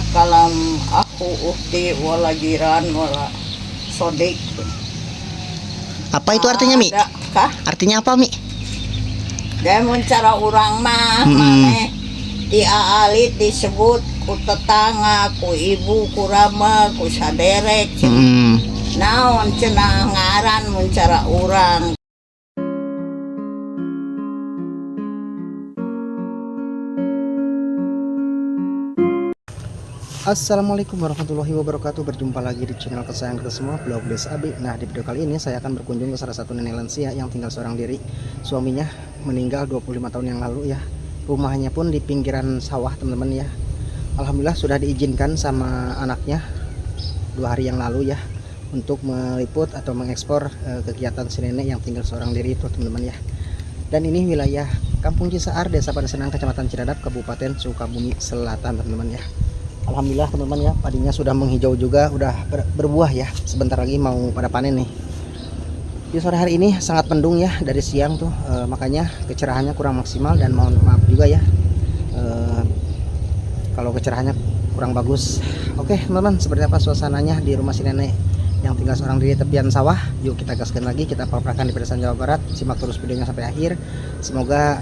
Kalam aku ukti wala jiran wala sodik. Apa itu artinya, Mi? Ada kah? Artinya apa, Mi? Dan mun cara urang mah maneh di aalit disebut ku tetangga, ku ibu, ku rama, ku saderek. Naon cenah ngaran mun cara urang. Assalamualaikum warahmatullahi wabarakatuh. Berjumpa lagi di channel kesayangan kita semua, Blog Desa Abi. Nah, di video kali ini saya akan berkunjung ke salah satu nenek lansia yang tinggal seorang diri. Suaminya meninggal 25 tahun yang lalu ya. Rumahnya pun di pinggiran sawah, teman-teman ya. Alhamdulillah sudah diizinkan sama anaknya 2 hari yang lalu ya, untuk meliput atau mengekspor kegiatan si nenek yang tinggal seorang diri itu, teman-teman ya. Dan ini wilayah Kampung Cisaar, Desa Padasenang, Kecamatan Cidadap, Kabupaten Sukabumi Selatan, teman-teman ya. Alhamdulillah teman-teman ya, padinya sudah menghijau juga, udah berbuah ya. Sebentar lagi mau pada panen nih. Di sore hari ini sangat mendung ya dari siang tuh, makanya kecerahannya kurang maksimal dan mohon maaf juga ya, kalau kecerahannya kurang bagus. Oke teman-teman, seperti apa suasananya di rumah si nenek yang tinggal seorang diri tepian sawah? Yuk kita gaskan lagi, kita paparkan di pedesaan Jawa Barat. Simak terus videonya sampai akhir. Semoga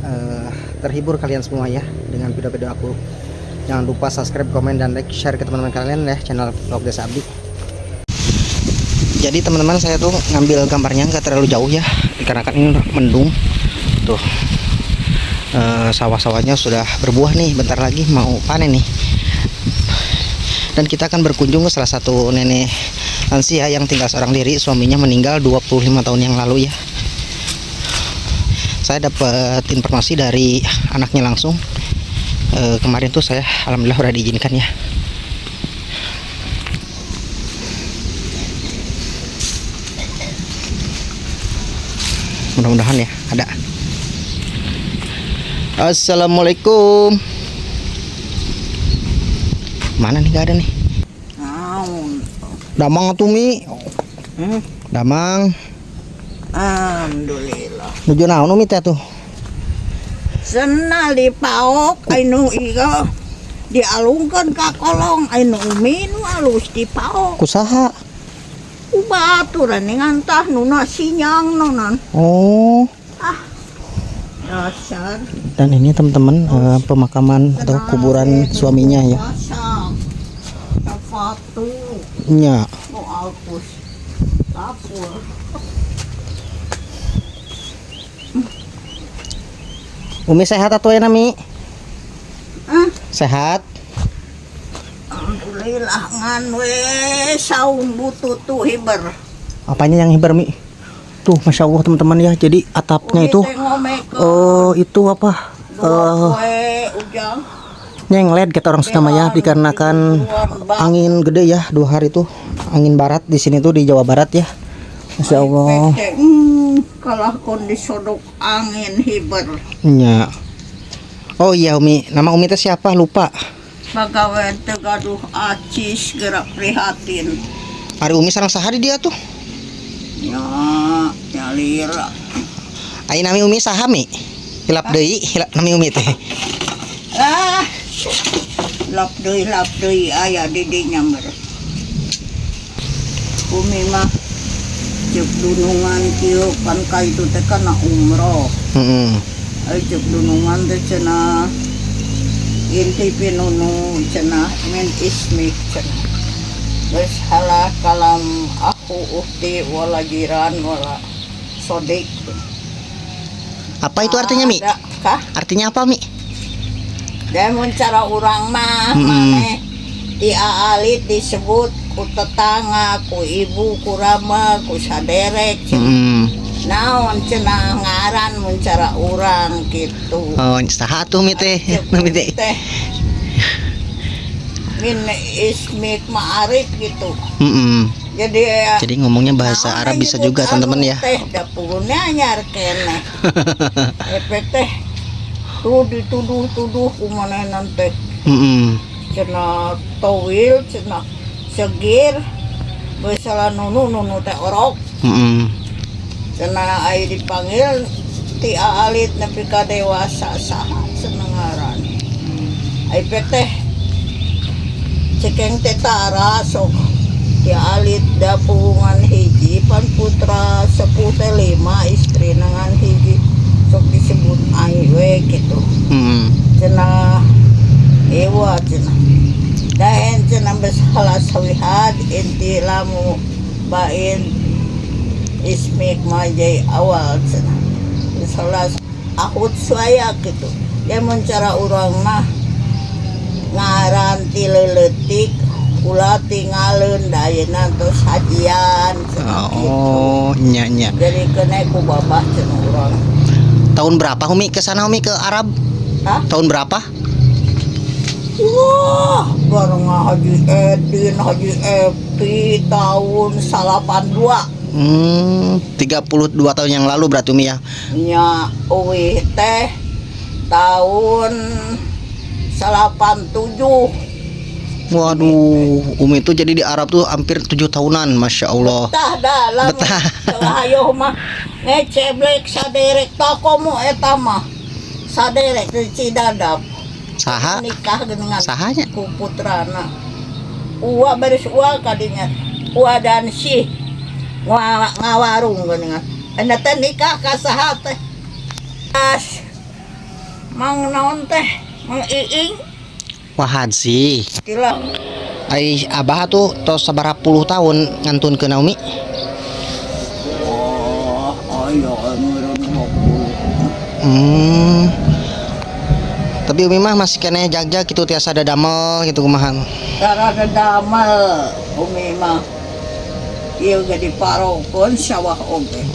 terhibur kalian semua ya dengan video-video aku. Jangan lupa subscribe, komen, dan like, share ke teman-teman kalian ya channel Vlog Desa Abdi. Jadi teman-teman, saya tuh ngambil gambarnya nggak terlalu jauh ya, dikarenakan ini mendung tuh. Sawah-sawahnya sudah berbuah nih, bentar lagi mau panen nih. Dan kita akan berkunjung ke salah satu nenek lansia yang tinggal seorang diri, suaminya meninggal 25 tahun yang lalu ya. Saya dapat informasi dari anaknya langsung. Kemarin tuh saya alhamdulillah udah diizinkan ya. Mudah-mudahan ya ada. Assalamualaikum. Mana nih, gak ada nih. Naon? Damang atuh, Mi. Hmm? Damang. Alhamdulillah. Nuju naon Umi teh tuh? Senal dipaok anu ieu dialungkeun ka kolong anu umi nu alus dipaok. Kusaha? Ku baturan ngantah nu sinyang nonan. Oh. Ah. Dasar. Dan ini teman-teman, pemakaman atau kuburan suaminya ya. Sepatu. Nya. Nu alpus. Dapur. Umi sehat atuh ya, Mi? Ah. Sehat. Alhamdulillah ngan we saung butut tuh hiber. Apanya yang hiber, Mi? Tuh, masya Allah teman-teman ya. Jadi atapnya Umi itu, teh ngomekeun. Itu apa? Dua poe ujang. Nyenglet kata orang Sunda mah ya, dikarenakan angin gede ya 2 hari tuh, angin barat di sini tuh di Jawa Barat ya. Masya Allah. Kalah kondisi sodok angin hiber. Nya. Oh iya Umi, nama Umi teh siapa? Lupa. Pagawe teu gaduh acis gerak prihatin. Ari Umi sareng saha di dia tuh? Ya, nyalira. Ai nami Umi saha, Mi? Hilap deui, hilap nami Umi teh. Ah. Lap deui aya di dinya mer. Umi mah ceuk dunungan kieu pan ka itu teh kana umroh. Ai ceuk dunungan teh cenah inti pinunu cenah min ismik cenah. Geus halah kalam aku ukti wala jiran wala sodik. Apa itu artinya, Mi? Ada kah? Artinya apa, Mi? Dan mun cara urang mah maneh di aalit disebut ku tetangga, ku ibu, ku rama, ku saderek. Naon cenah ngaran mun cara urang gitu. Oh, saha atuh Mi teh? Mi teh. Teh. Min ismik ma'arif gitu. Jadi ya, Jadi ngomongnya bahasa naon Arab bisa nyebut juga teman-teman anu ya. Teh dapurnya anyar keneh. Efek teh tuh dituduh-tuduh ku manehna teh. Cenah towil, cenah segir, besalah nunu nunu teh orok. Cenah ai dipanggil ti aalit nepi ka dewasa saha cenah ngaran. Ai teh Cikeng teh tara sok ti alit da puungan hiji pan putra sepuh teh lima istri ngan hiji sok disebut ai we gitu. Cenah ewa cenah daen cenah geus halas wihad inti lamu bain ismik majai awal cenah geus halas ahud suaya gitu. Ya mun cara urang mah ngaran ti leuletik ulah tingaleun da ayeuna tos hajian cenah gitu. Oh, nya nya. Jadi kena ku babah cenah urang. Tahun berapa Umi ke sana, Umi, ke Arab? Hah? Tahun berapa? Wah, bareng Haji Edin, Haji Epi tahun 82. 32 tahun yang lalu berarti, Umi, ya. Nya, uwih teh tahun 87. Waduh, Umi itu jadi di Arab tuh hampir 7 tahunan, masya Allah. Betah dah lamun Betah. Hayo mah ngeceblek saderek tokomu eta mah. Saderek di Cidadap. Saha? Nikah dengan Sahanya? Ku putrana. Uwa beres uwa kadinya. Uwa dan si ngawarung geuningan. Eta teh nikah ka saha teh? As Mang naon teh? Mang Iing. Wahad sih. Tila. Ai abah tuh tos sabaraha puluh tahun ngantun ke Naomi? Oh, aya meureun 20. Tapi Umi mah masih keneh jagjag gitu, tiasa ada damel gitu, kumaha? Tara damel Umi mah. Ieu ge diparokeun sawah oge.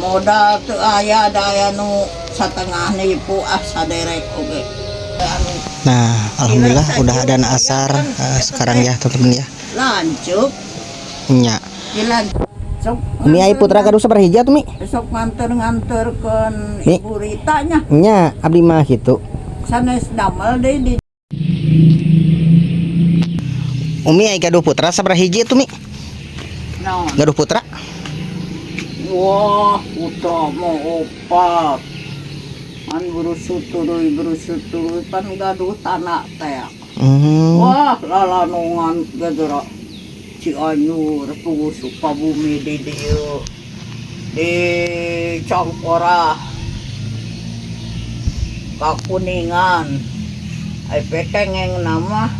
Modal teu aya, da aya nu satengah nipu ah saderek oge. Anu Nah, alhamdulillah udah ada asar sekarang ya, teman-teman ya. Lanjut. Nya. Gila. Sok Umi, ai putra gaduh sabaraha hiji atuh, Mi? Sok nganter-nganterkeun Mi. Ibu Rita nya. Nya, abdi mah gitu. Sanes damel deui di Umi, ai gaduh putra sabaraha hiji atuh, Mi? Naon? Gaduh putra? Wah, putra mau opat. An berusut tuluy berusut tuluy pan gaduh tanah teh. Wah, lalanongan gegera Cianjur, Tugu Sukabumi di dieu. Di Cangkorah. Ka Kuningan. Ai pekengeng nama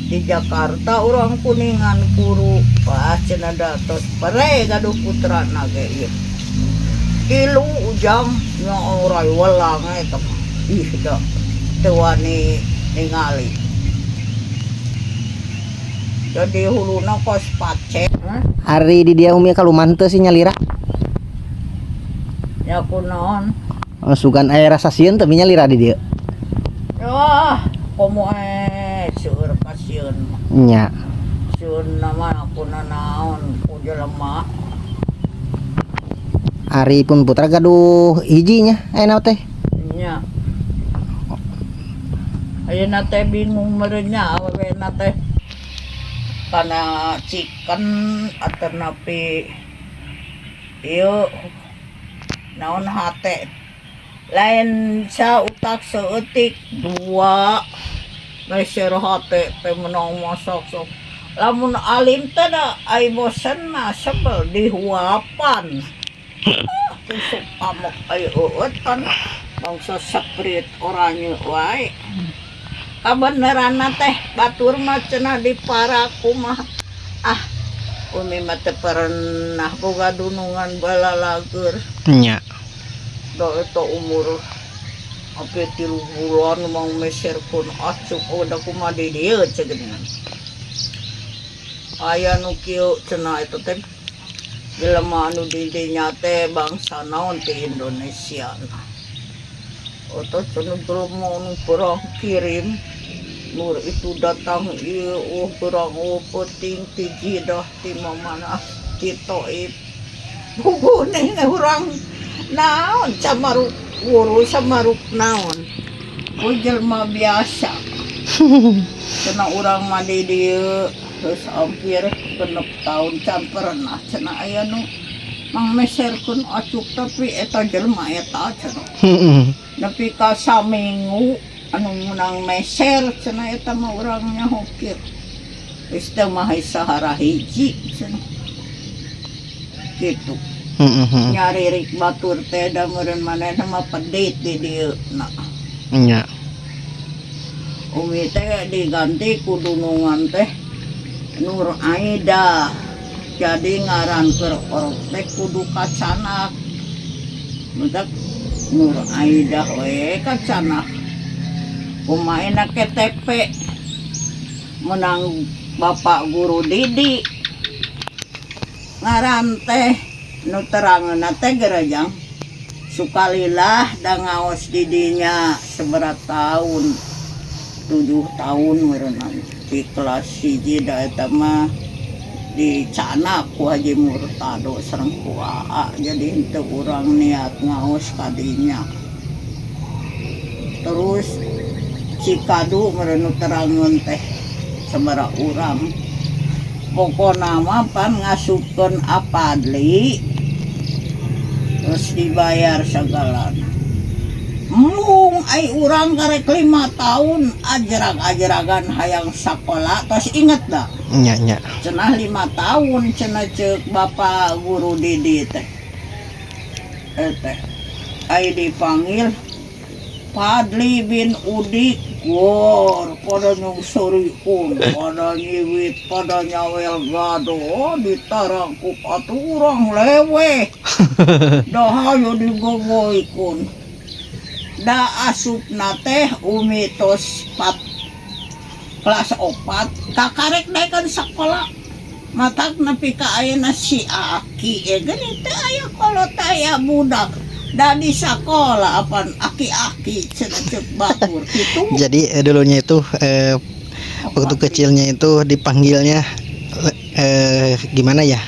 di Jakarta orang Kuningan kuru. Wah, cenah da tos pere gaduh putra na ge ieu. Tilu ujang nya orai welang eta mah. Ih da teu wani ningali. Jadi huluna kos pace. Ari di dia Umi kaluman teu sih nyalira? Ya kunaon? Oh, sugan aya rasa sieun teu nyalira di dieu? Wah, komo seueur kasieun mah. Nya. Sieun mah aku naon ku jelema. Ari pun putra gaduh hiji nya ayeuna teh. Nya. Ayeuna teh bingung meureun nya awewena teh. Kana chicken atanapi ieu naon hate. Lain sa utak saeutik dua meser hate teh meunang masak sok. Lamun alim teh da ai bosen mah sebel dihuapan. Ah, tusuk amok ai eueut kan bangsa Sprite oranye wae. Kabeneranna teh batur mah cenah diparak kumaha. Ah, Umi mah teu pernah boga dunungan balalageur. Nya. Da eta umur hampir 3 bulan mau meserkeun acuk, oh da kumaha di dieu ceuk geuningan. Aya nu kieu cenah eta teh jelema anu di dinya teh bangsa naon ti Indonesia nah. Atau cenah jelema anu perang kirim nur itu datang ieu oh perang oh penting ti Jidah ti mamana ti Taif. Bugune urang naon camaruk guru samaruk naon. Oh jelema biasa. Cenah urang mah di dieu geus hampir 6 tahun can pernah cenah aya nu mangmeserkeun acuk tapi eta jelema eta cenah. Nepi ka saminggu Anu menang meser cenah eta mah urang nyaho kieu. Geus teu mah sahara hiji cenah. Gitu. Nyaririk batur teh da meureun manehna mah pedit di dieu na. Nya. Umi teh diganti ku dunungan teh Nur Aida. Jadi ngaran keur orok teh kudu kacanak. Matak Nur Aida we kacanak. Kumaha KTP menang Bapak Guru Didi. Ngaran teh nu terangeunna teh gerejang sukalilah da ngaos di dinya seberat tahun 7 tahun meureunna di kelas 1 da eta mah dicanak ku Haji Murtado sareng ku AA, jadi henteu urang niat ngaos ka dinya. Terus Cikadu meureun nu terangeun teh sabaraha urang. Pokona mah pan ngasupkeun apadli terus dibayar segalana. Embung ai urang karek 5 tahun ajrag-ajragan hayang sakola tos inget da. Nya nya. Cenah 5 tahun cenah ceuk Bapak Guru Didi teh. Teh ai dipanggil Padli bin Udik gor pada nyungsurikun pada nyiwit pada nyawel gado ditarangkup atuh urang leweh da hayu digogoikun da asupna teh umi tos pat kelas 4 kakarek daekan sakola matak nepi ka ayeuna si aki geuning teu aya kolot aya budak da di sakola apan aki-aki cenah ceuk batur kitu. Jadi dulunya itu waktu kecilnya itu dipanggilnya gimana ya?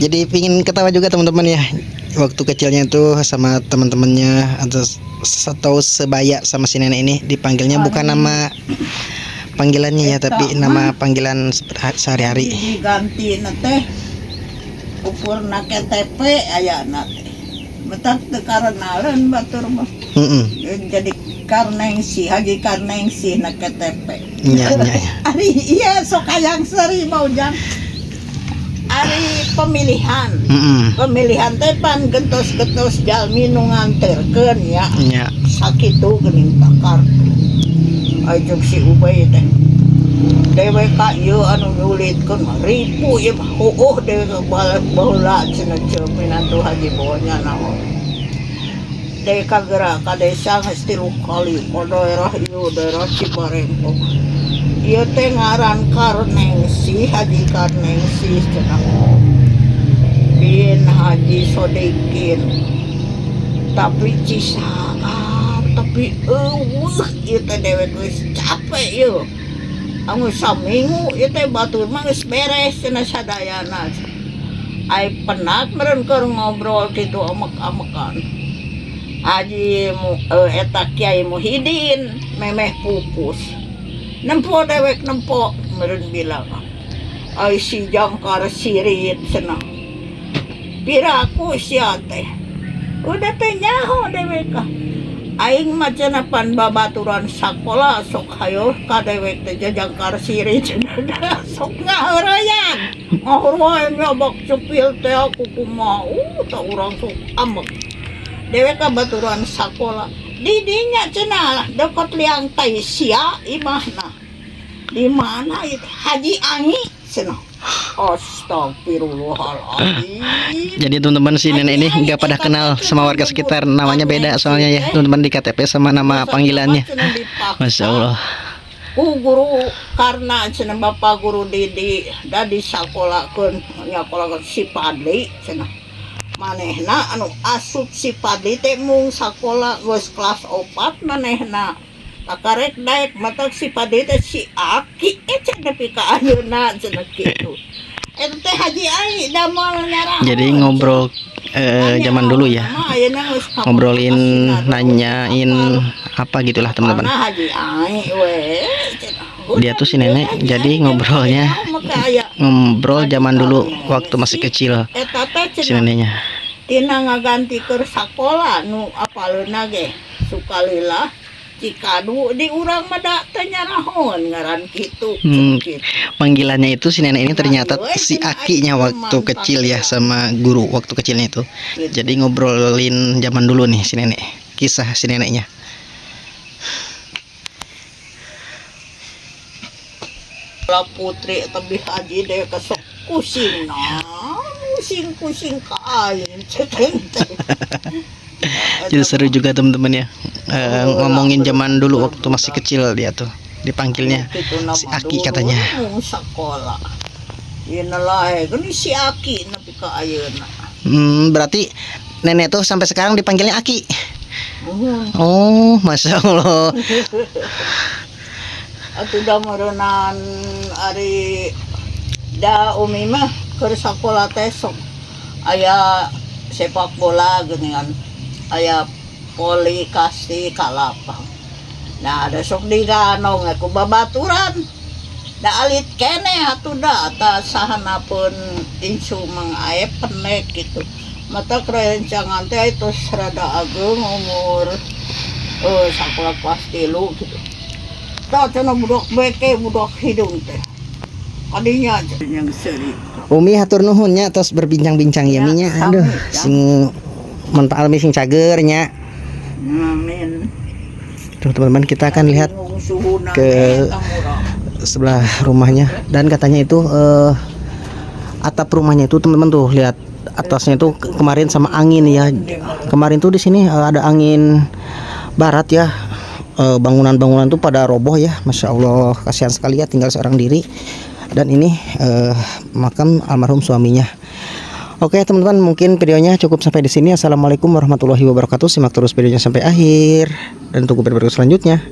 Jadi pingin ketawa juga teman-teman ya. Waktu kecilnya itu sama teman-temannya atau sebaya sama si nenek ini dipanggilnya bukan nama panggilannya ya, tapi nama panggilan sehari-hari. Diganti teh ukurna KTP ayana teh. Matak teu karenaleun batur mah. Jadi Karnengsi, Haji Karnengsi na KTP. Nya nya. Ari iya sok hayang seuri mah Ujang. Ari pemilihan. Pemilihan teh pan gentos-gentos jalmi nu nganterkeun ya. Nya. Sakitu geuning takar. Ai ceuk si Ubay teh. Dewek ka ieu anu nyulitkeun mah ripu ieu mah heueuh dewek balik baheula cenah ceuk minantu Haji Bonya naon. Dewek kageura ka desa geus 3 kali ka daerah ieu daerah Cibarengkok. Ieu teh ngaran Karnengsi, Haji Karnengsi cenah. Bin Haji Sodikin. Tapi cisaat tapi eueuh ieu teh dewek geus capek ieu. Anu saminggu ieu teh batur mah geus beres cenah sadayana. Ai penat meureun keur ngobrol kitu amek-amekan. Haji eta Kiai Muhyiddin memeh pupus. Nempo dewek nempo meureun bilang. Ai si jangkar sirit cenah. Piraku sia teh. Udah teh nyaho dewek ah. Aing mah cenah pan babaturan sakola sok hayo ka dewek teh jangkar sirit cenah. Sok ngaheureyan. Ngaheureyan nyobok cepil teh aku kumaha tah urang sok amek. Dewek ka baturan sakola. Di dinya cenah deket liang tai sia imahna. Di mana itu Haji Angi cenah. Astagfirullahaladzim. Jadi teman-teman si nenek ini nggak pada kenal sama warga sekitar, namanya beda soalnya ya teman-teman di KTP sama nama panggilannya. Masya Allah. Ku guru karena cenah Bapak Guru Didi da disakolakeun nyakolakeun si Padli cenah. Manehna anu asup si Padli teh mung sakola geus kelas 4 manehna. Takarek daek matak si Padli teh si Aki cenah nepi ka ayeuna cenah kitu. Eta teh Haji Ai da moal nyarah. Jadi ngobrol zaman dulu ya. Ngobrolin nanyain apa gitulah teman-teman. Haji Ai we. Dia tuh si nenek jadi ngobrolnya ngobrol zaman dulu waktu masih kecil si neneknya. Tina ngaganti keur sakola nu apaleuna ge sukalila Cikadu di urang mah da teu nyarahoan ngaran kitu. Kitu. Panggilannya itu si nenek ini ternyata Nah, si Akinya waktu kecil ya, sama guru waktu kecilnya itu. Gitu. Jadi ngobrolin zaman dulu nih si nenek, kisah si neneknya. Lah putri tebih haji deh kesok kusing nah, pusing-pusing ka aing cekeng teh. Jadi seru juga teman-teman ya. Ngomongin zaman dulu waktu masih kecil dia tuh dipanggilnya si Aki katanya. Sekolah. Ieu lah geuning si Aki nepi ka ayeuna. Berarti nenek tuh sampai sekarang dipanggilnya Aki. Oh, masya Allah. Atuh da meureunan ari da umi mah keur sakola teh sok aya sepak bola geuningan, aya voli kasti ka lapang. Nah, da sok diganong ku babaturan. Da alit keneh atuh da atas sahanapeun incu Mang Aep penek gitu. Mata kerencangan teh tos rada ageung umur sakola kelas 3 gitu. Tah cenah budak beke budak hidung teh. Kadinya yang seuri. Umi hatur nuhun nya tos berbincang-bincang ya Ya, minya. sami, Aduh, ya. sing manfaat mi sing cager nya. Amin. Tuh teman-teman, kita akan lihat ke sebelah rumahnya, dan katanya itu atap rumahnya itu teman-teman tuh lihat atasnya itu kemarin sama angin ya. Kemarin tuh di sini ada angin barat ya. Bangunan-bangunan tuh pada roboh ya. Masya Allah, kasihan sekali ya tinggal seorang diri. Dan ini makam almarhum suaminya. Oke teman-teman, mungkin videonya cukup sampai di sini. Assalamualaikum warahmatullahi wabarakatuh. Simak terus videonya sampai akhir dan tunggu video selanjutnya.